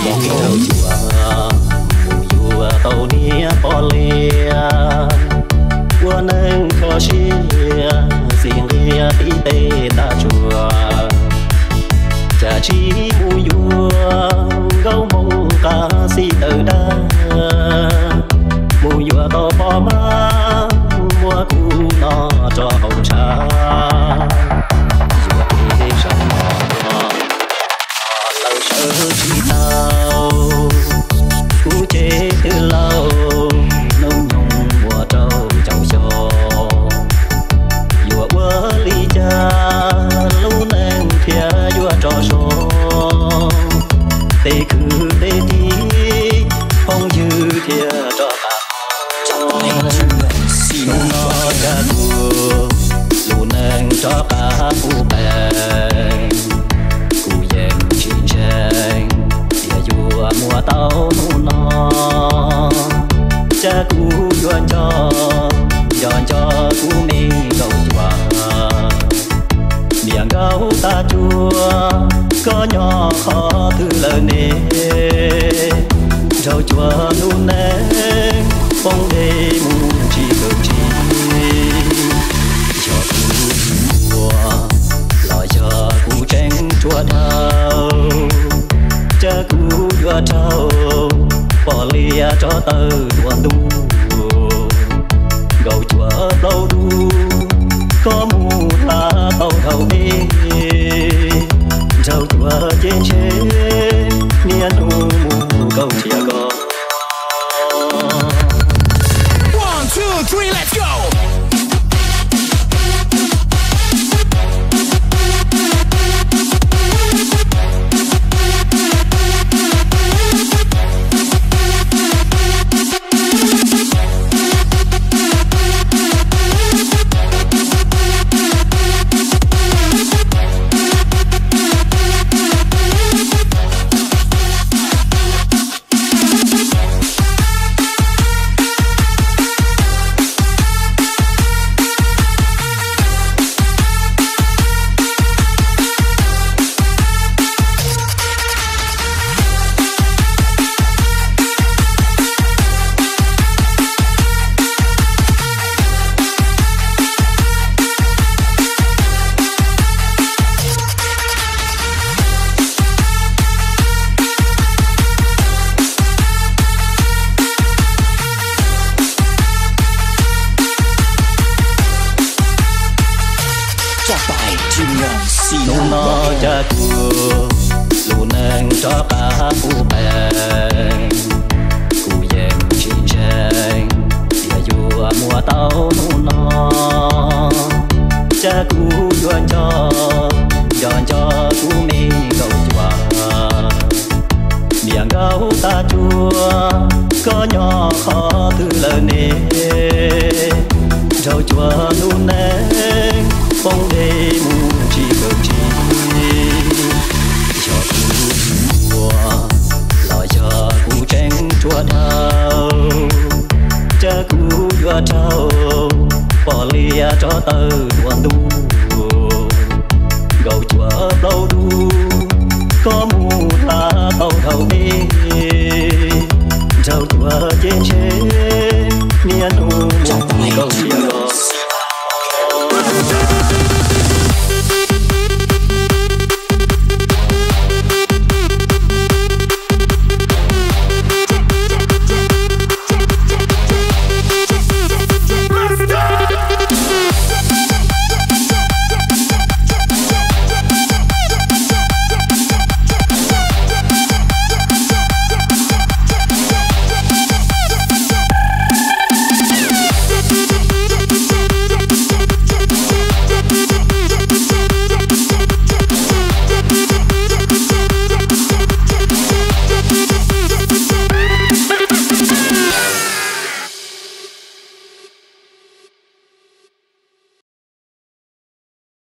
Nraug cuab mus yuav tau niag poj liab, ua neej kho siab txij nqia tib teg ntaj tsuag. Cas tsis mus yuav nkauj Hmoob qab xib taw dab, mus yuav tau poj mab muab kuv no tso hauv ntshav. Yuav kev zaum no lawv sawv tsis tau, kuv ces twb laus, hnub nyoog muaj rau caum xyoo. Yuav ua li cas lub neej thiaj yuav rov zoo, tej kwv tej tij phooj ywg thiaj rov qab. Hnub no cas kuv lub neej rov qab puv pem, kuv yeej tsis ntseeg tias yuav muaj tau hnub no. Cas kuv yuav nco, nco nco kuv me nkauj cuab, niam nkauj tag cuab, koj nyob qhov twg lawm ne? Nraug cuab lub neej poob deb mus tsis kaum tsis, yog kuv ua los yog kuv tseem ruam dhau, cas kuv yuav raug poj liab rov tawm dua ntuj. Nkauj cuab plaub dub, koj mus hla tau dhau deb, nraug cuab ces ntshe niaj hnub mus kaum nrhiav koj. Hnub no cas kuv lub neej rov qab puv pem, kuv yeej tsis ntseeg tias yuav muaj tau hnub no. Cas kuv yuav nco, nco nco kuv me nkauj cuab, niam nkauj tag cuab, koj nyob qhov twg lawm ne? Nraug cuab lub neej